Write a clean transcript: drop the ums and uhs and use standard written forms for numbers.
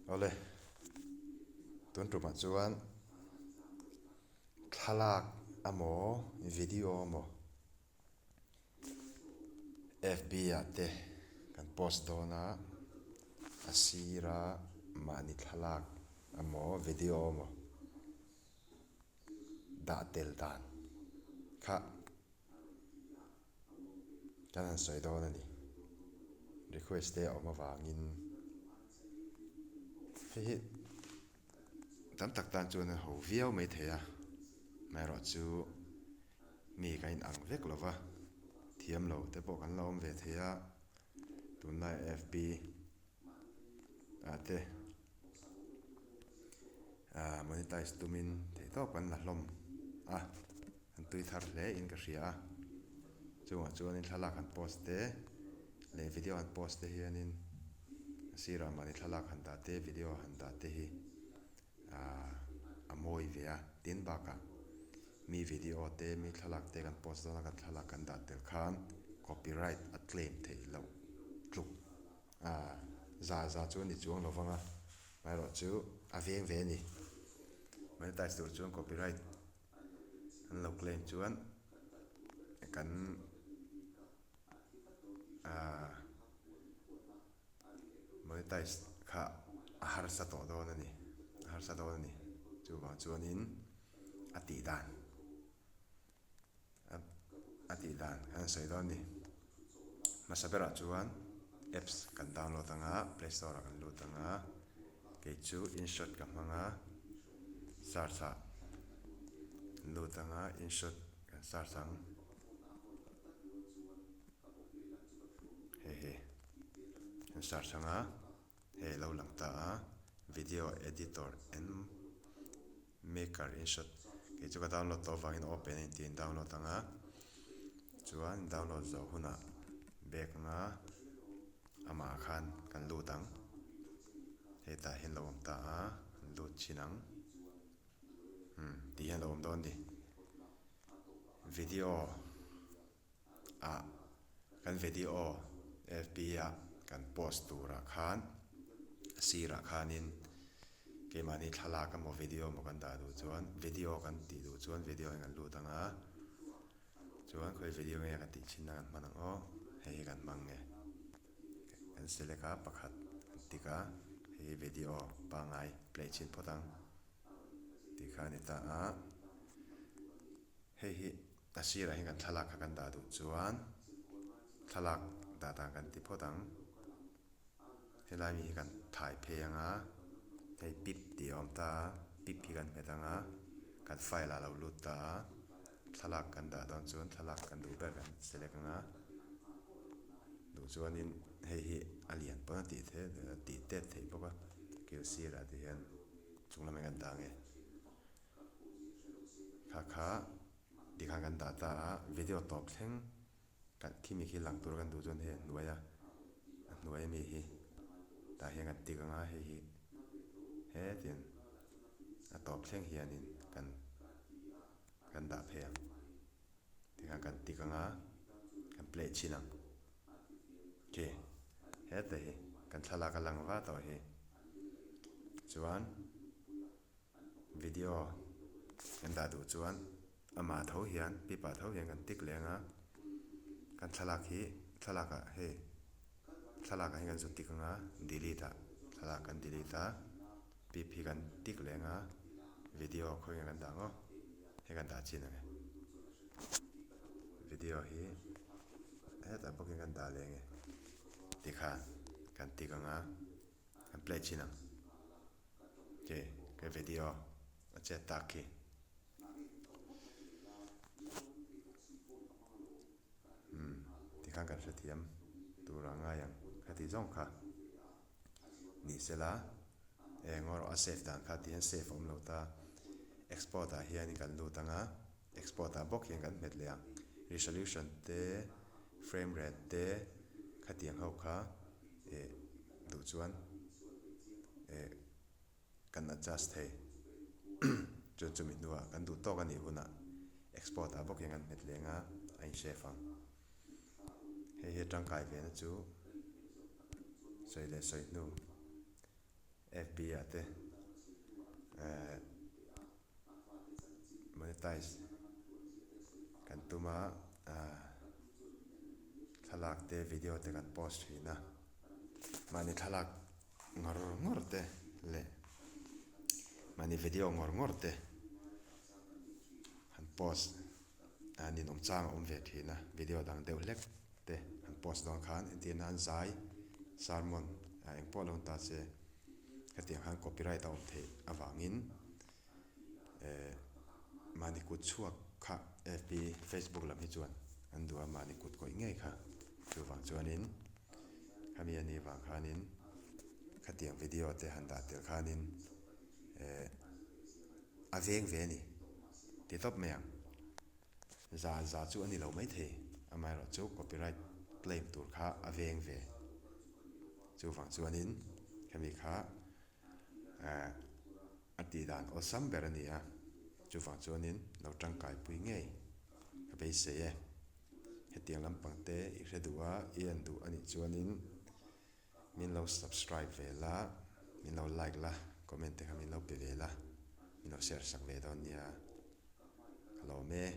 Awle, tun tumah chuan thlalak emaw video emaw FB ah te kan post dawn a, a sira mahni thlalak emaw video emaw dah tel dan kha Kan han sawi dawn a ni. Request te a awm avangin hei hi tam tak tan chuan a ho viau mai thei a, amaherawhchu mi ka inang vek lo va, thiam lo te pawh kan la awm ve thei a, tunlai FB ah te ah monetize tumin theihtawp kan la hlawm a. An tui thar hle in ka hria a, chungah chuanin thlalak han post te leh video han post te hianin a sirah mahni thlalak han dah te video han dah te hi aaa a mawi ve a, tin bakah mi video te mi thlalak te kan post dawn a kan thlalak kan dah tel khan copyright a claim theih loh tluk aaa za za chu a ni chuang lo vang a, amaherawhchu a veng ve a ni, monetize tur chuan copyright. An lo claim chuan kan ahh monetize kha a harsa tawh dawn a ni a harsa dawn a ni chuvang chuanin a tih dan a tih dan kan sawi dawn a ni hmasa berah chuan apps kan download ang a play store ah kan lut ang a kei chu inshot ka hmang a. Search ah lut anga inshot kan search ang hei hi kan search anga hei alo lang ta a video editor and maker inshot kei chu ka download tawh avangin open a inti in download anga chuan download zawh hunah back anga amah khan kan lut ang hetah hian lo awm ta a an lut chin ang umm tih hian lo awm dawn a ni video ah kan video fb ah kan post turah khan a sirah khanin keimahni thlalak emaw video emaw kan dah duh chuan video kan tih duh chuan video hi kan lut ang a. Chuan khawi video nge kan tih chhin na kan hman ang aw, hei hi kan hmang nge kan select a pakhat kan tick a, hei hi video pangngai play chhin phawt ang tih kha a ni ta a, hei hi a sirah hian kan thlalak kha kan dah duh chuan thlalak dah dan kan ti phawt ang. Helai mi hi kan thai phei ang a, hei pip tih a awm ta a, pip hi kan hmet ang a, kan file ah a lo lut ta a, thlalak kan dah dawn chuan thlalak kan duh ber kan select ang a, duh chuanin hei hi a lian pawn a tih theih a tih tet theih bawk a, kil sirah te hian chung lamah hian kan dah ang e, kha kha tikhan kan dah ta a, video tawp thleng. Kan khimi khi lang tur kan duh chuan hei a hnuai a, a hnuai ami hi tah hian kan tik anga hei hi hetin a tawp thleng hianin kan kan dah phei ang tikhan kan tik anga kan play chhin ang khi heta hi kan thlalak a lang va tawh hi chuan. Video kan dah duh chuan amah tho hian pipa tho hian kan tik leng a, kan thlalak hi thlalak ah hei thlalak ah hian kan zut tik ang a delete ah thlalak kan delete a pip hi kan tik leng a video khawi nge kan dah ang aw hei kan dah chin ang e video hi hetah bawk hian kan dah leng e tikhan kan tik ang a. Kan play chin ang. Ok, ka video a chet tak khi. Hmm, tikhan kan hrethiam tur a ngai ang. Khati zawng kha ni sela eng erawh a save dan kha tihian save a awm lo ta. Export ah hianin kan lut ang a, export ah bawk hian kan hmet leh ang. Resolution te, frame rate te khatiang ho kha eh duh chuan eh kan adjust thei chuan chumi hnuah kan duh tawk a nih hunah export ah bawk hian kan hmet leng a a in save ang hei hi a tangkai ve na chu sawi leh sawi hnu. FB ah te eh monetize kan tum a ah thlalak te video te kan post thin a mahni thlalak ngawr ngawr te leh mahni video ngawr ngawr te han post a ninawm chang a awm ve thin a video dang deuh hlek te han post dawn khan entir nan zai sermon ah eng pawh lo ni ta se hetiang khan copyright a awm theih avangin eh mahni kut chhuak kha fb facebook lam hi chuan an duh a mahni kut kawih ngei kha chuvang chuanin khami a nih vang khanin khatiang video te han dah tel khanin eh a veng ve a ni ti tawp mai ang. Za za chu a ni lo maithei, amaherawh chu copyright claim tur kha a veng ve. Chuvang chuanin hemi kha eh a tih dan awlsam ber a ni a, chuvang chuanin lo tangkaipui ngei ka beisei e. Hetiang lampang te i hre duh a, i en duh a nih chuanin min lo subscribe ve la, min lo like la, comment te kha min lo pe ve la, min lo share sak ve dawn nia. Ka lawm e.